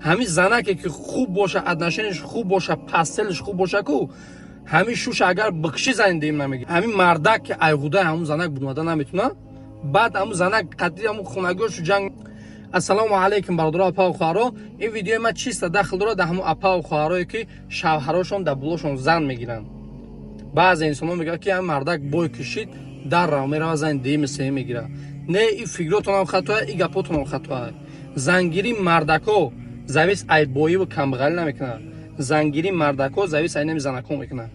Ҳамин занаке ки хуб боша, отношения ш хуб боша, постель ш хуб боша ку, ҳамин шуша агар бикши, зани дем намегира. Ҳамин мардак ки айғудаи ҳамун занак бунада наметуна, баъд ҳамун занак қатъи ҳамун хунагиҳошу ҷанг. Ассалому алайкум, бародаро, апаву хоҳаро. Ин видеои ман чиста дахл дорад дар ҳамун апаву хоҳарое, ки шавҳарошон дар булошон зан мегиранд. Баъзе инсонҳо мегӯянд, ки ҳамин мардак бой кишид, дар рав мерава, зани дуюми, сеюм мегирад. Не, и фикротонам хатоа, и гапотонам хатоа. Зангирии мардако завис ай боиву камбағалӣ намекунад. Зангирии мардако завис ай нами занако мекунад.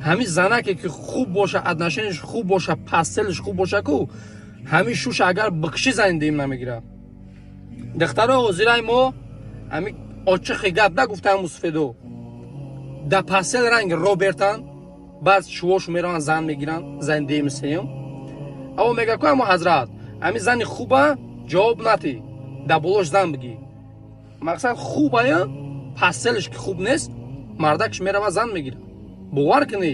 Ҳамин занаке ки хуб боша, отношения ш хуб боша, постель ш хуб боша ку, ҳамин шуша агар бикши, зани дуюм намегирад. Духтаро, ҳозираи мо ҳамин очихи гап нагуфтаам, мусфедо да постель ранги Робертан, баъд шувошу мераванд, зан мегиранд, зани дуюми, сеюм. Аво мега ку ҳамо ҳазрат, ҳамин зани хуба ҷавоб натӣ, да болош зан бигӣ. Мақсад хубая, постель ш ки хуб нест, мардакш мерава, зан мегирад. Бовар кунӣ,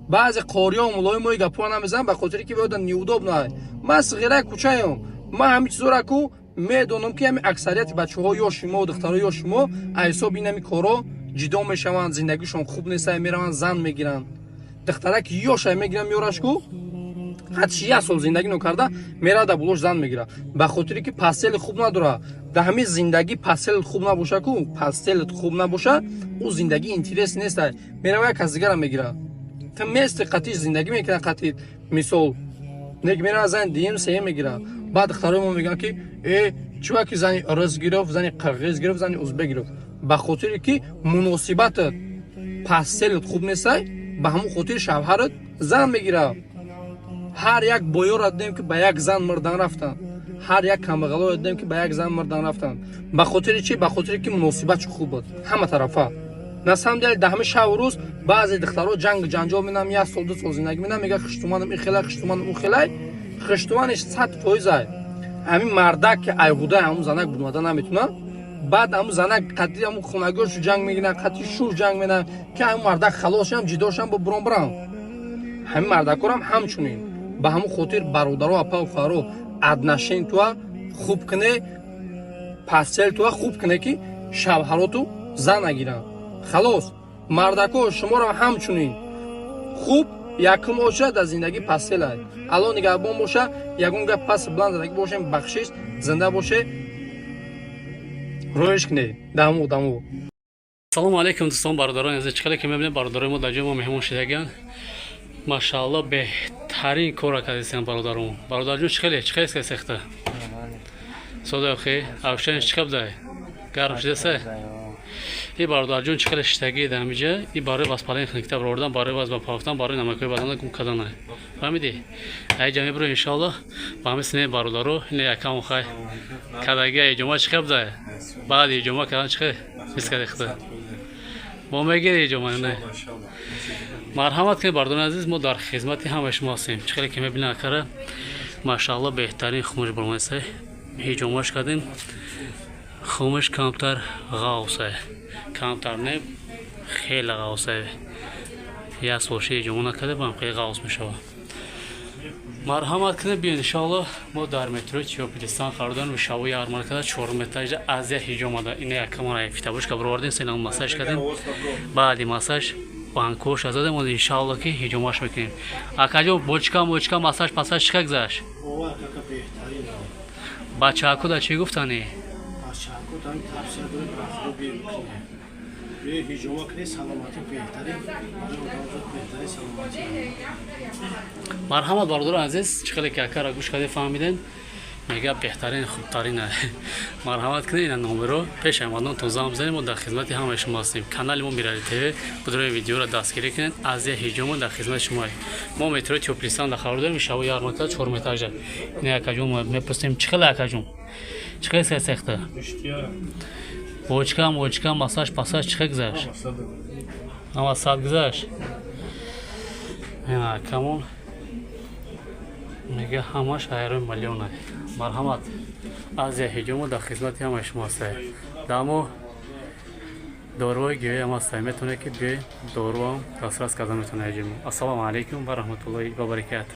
баъзе қориё, мулои мои гапҳоро намезанам, ба хотире ки веода неудобно. Ман сиғираи кӯчаем, ман ҳамин чизора ку медонам, ки ҳами аксарияти бачаҳо ё шумо, духтаро ё шумо аз ҳисоби ин ҳами корҳо ҷидо мешаванд, зиндагишон хуб нест, мераванд, зан мегиранд. Духтараки ёшай мегиранд, меёраш ку, ҳатши як сол зиндагӣ нокарда меравад, дар болош зан мегирад, ба хотире ки постели хуб надорад. Дар ҳамин зиндагӣ постель хуб набоша ку, постель хуб набоша, ӯ зиндагӣ интерес нест, мерава, як кас дигара мегирад. Ту мести, қатиш зиндагӣ мекунад, қатӣ мисол нек мерава, зани дуюм, сеюм мегирад. Баъд духтарои мо мегӯянд, ки э, чува ки зани рус гирифт, зани қирғиз гирифт, зани узбек гирифт. Ба хотире ки муносибатат, постель ат хуб нестай, ба ҳамон хотир шавҳарат зан мегирад. Ҳар як боёра дидем, ки ба як зан мурдан рафтанд, ҳар як камбағалоро дидем, ки ба як зан мурдан рафтанд. Ба хотири чӣ? Ба хотире ки муносибатш хуб буд ҳама тарафа. На самом деле, дар ҳамин шабу рӯз баъзе духтаро ҷангу ҷанҷол менам, як сол, 2 сол зиндагӣ менам, мега хиштуманам ин хелай, хиштуманам ӯ хелай. Хиштуманиш 100%-ай. Ҳамин мардак ки айғудаи ҳамун занак бунада наметуна, баъд ҳамун занак қатъи ҳамун хунагиҳошу ҷанг мегиранд, қатъи шуш ҷанг менанд, ки ҳамун мардак халос шам, ҷидо шам, бо бурон бирам. Ҳамин мардакорам ҳамчунин. Ба ҳамун хотир, бародаро, апау хоҳаро, отношения туа хуб куне, постель туа хуб куне, ки шавҳароту зан нагиранд. Халос. Мардако, шуморо ҳамчунин хуб. Якум оша дар зиндагӣ постель ай. Алло нигаҳбон боша. Ягон гап пас буланд задагӣ бошем, бахшиш. Зинда боше, роиш кунед даму даму. Салому алейкум, дӯстон, бародарони азиз. Чӣ хеле ки мебинед, бародарои мо дар ҷои мо меҳмон шудагианд. Машаалло, беҳтарин корро кардистем, бародарон. Бародарҷон, чӣ хеле, чӣ хеле сехта содохи авшаниш чӣ қабдай гарм шудасе? И бародарҷон, чӣ хеле шиштагӣ дар ҳамиҷа? И барои воспаление хникта баровардан, барои вазн пафтан, барои намакҳои бадана гум кардан. Фаҳмидӣ? Аиҷа мебуро, иншоалло, ба ҳамин синаи бародаро. Ина якам хай кадаги иҷома чӣ қабдай? Баъди иҷома кардан чӣ хел ҳис кардӣ худа? Мо мегири иҷома, не? Марҳамат кунед, бародарони азиз, мо дар хизмати ҳамаи шумо ҳастем. Чӣ хеле ки мебинед, акара, машаалло, беҳтарин хумуш баромадеса. Ҳиҷомаш кардем, хумуш камтар ғавса, камтар не, хеле ғавса. Як солши ҳиҷома накарда, бам хеле ғавс мешавад. Марҳамат кунед, биёед, иншоалло. Мо дар метрои Тёплый Листван қарор дорем, шавои ярмаркада, чорум этажа, Азия ҳиҷомада. Ина якамара фитабушка баровардем, сена массаж кардем. Баъди массаж банкош азадем, иншоалло, ки ҳиҷомаш мекунем. Акаҷон, бочка мочка, массаж пассаж чӣ гузашт? Бачаҳако да чӣ гуфтанӣ? Бачаҳако дан тавсия дорем, рафто биёкунем, биё, ҳиҷома кунед, саломатӣ беҳтарин, барои одамзод беҳтарин саломатӣ. Марҳамат, бародарони азиз. Чӣ хеле ки акара гӯш кардем, фаҳмидем, мега беҳтарин, хубтарин. Марҳамат кунед, ина номеро пеш омадантон занг бизанед. Мо дар хизмати ҳамаи шумо ҳастем. Канали мо Мирали ТВ будрои видеоро дастгирӣ кунед. Азия ҳиҷома дар хизмати шумо. Мо метрои Тёплый Листван дар қарор дорем, шаво ярмарка, чорум этажа. Ина акаҷон мепурсем, чӣ хеле, акаҷон, чӣ хеле сехта? Бочка мочка, массаж пассаж чӣ хел гузашт? Ҳама сад гузашт. Ина акамон мега, ҳамаш ҳайрои миллиона. Марҳамат, Азия ҳиҷомо дар хизмати ҳамаи шумо ҳастае. Дамо доруҳои гиёҳиам ҳастае, метавонед, ки биёед, доруам дастрас карда метавонед ҳиҷомо. Ассалому алайкум ва раҳматуллоҳи ва баракату.